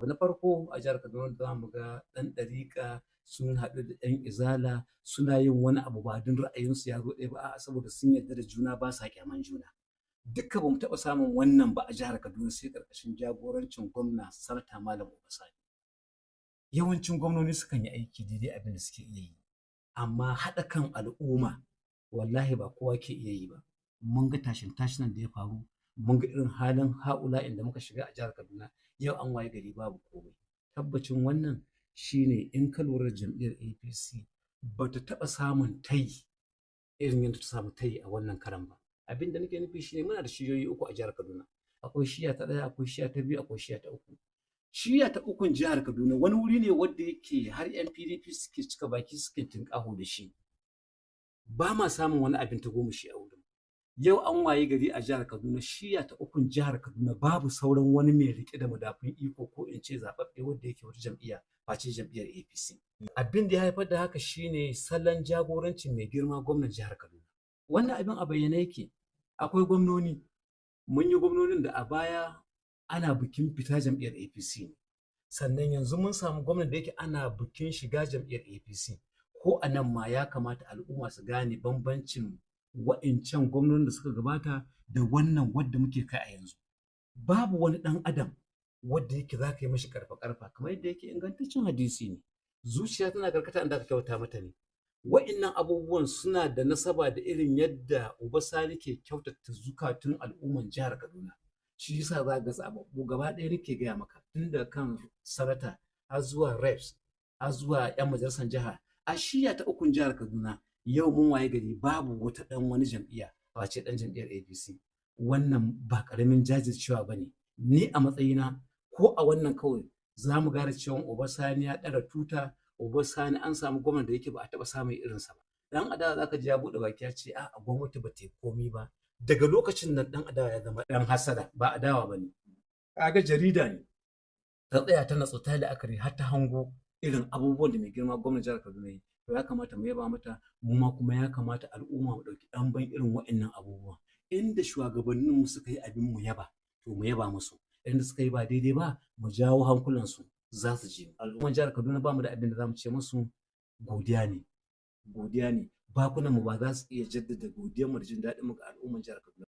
Abu na farko a jihar Kaduna da za mu ga ɗan ɗariƙa sun haɗu da ɗan izala suna yin wani abu ba don ra'ayinsu ya zo ɗaya ba, a'a, saboda sun yarda da juna, ba sa kyaman juna. Duka ba mu taɓa samun wannan ba a jihar Kaduna sai ƙarƙashin jagorancin gwamna Sanata Malam Uba Sani. Yawancin gwamnoni sukan yi aiki daidai abin da suke iya yi, amma haɗa kan al'umma wallahi ba kowa ke iya yi ba. Mun ga tashin tashinan da ya faru, mun ga irin halin ha'ula'in da muka shiga a jihar Kaduna. Yau an waye gari babu komai. Tabbacin wannan shine in ka lura da jam'iyyar APC ba ta taɓa samun tayi irin yadda ta samu tayi a wannan karan ba. Abin da nake nufi shine muna da shiyoyi uku a jihar Kaduna. Akwai shiya ta ɗaya, akwai shiya ta biyu, akwai shiya ta uku. Shiya ta ukun jihar Kaduna wani wuri ne wanda yake har 'yan PDP suke cika baki suke tinƙaho da shi. Ba ma samun wani abin tagomashi a wurin. Yau an waye gari a jihar Kaduna, shiya ta ukun jihar Kaduna, babu sauran wani mai riƙe da madafun iko ko in ce zaɓaɓɓe wanda yake wata jam'iyya face jam'iyyar APC. Abin da ya haifar da haka shine salon jagorancin mai girma gwamnan jihar Kaduna. Wannan abin a bayyane yake. Akwai gwamnoni, mun yi gwamnonin da a baya ana bikin fita jam'iyyar APC ne. Sannan yanzu mun samu gwamnan da yake ana bikin shiga jam'iyyar APC. Ko a nan ma ya kamata al'umma su gane bambancin wa'incan gwamnonin da suka gabata da wannan wadda muke kai a yanzu. Babu wani ɗan adam wadda yake za ka yi mashi karfa-karfa, kamar yadda yake ingantaccen hadisi ne. Zuciya tana karkata inda aka kyauta mata ne. Wa'innan abubuwan suna da nasaba da irin yadda Uba Sani ke kyautata zukatun al'umman jihar Kaduna. Shi yasa za ga zaɓaɓɓu gaba ɗaya, nake gaya maka, tun da kan sanata har zuwa reps har zuwa 'yan majalisar jiha a shiya ta ukun jihar Kaduna, yau mun waye gari babu wata ɗan wani jam'iyya face ɗan jam'iyyar APC. Wannan ba ƙaramin jajircewa ba ne. Ni a matsayina, ko a wannan kawai za mu gane cewa Uba Sani ya ɗara tuta. Uba Sani, an samu gwamnan da yake ba a taɓa samun irinsa ba. Dan adawa za ka ji ya buɗe baki ya ce a gwamnati ba ta yi komi ba. Daga lokacin nan ɗan adawa ya zama ɗan hasada, ba adawa ba ne. Kaga jarida ne ta tsaya ta natsu, ta la'akari har ta hango irin abubuwan da mai girma gwamnan jihar Kaduna yi. To ya kamata mu yaba mata mu ma, kuma ya kamata al'umma mu ɗauki ɗan irin wa'annan abubuwan. Inda shugabanninmu suka yi abin mu yaba, to mu yaba musu. Inda suka yi ba daidai ba, mu jawo hankulansu, za su ji. Al'umman jihar Kaduna, ba mu da abin da za mu ce musu, godiya ne, godiya ne. Bakunan mu ba za su iya jaddada godiyar mu da jin daɗin mu ga al'umman jihar Kaduna.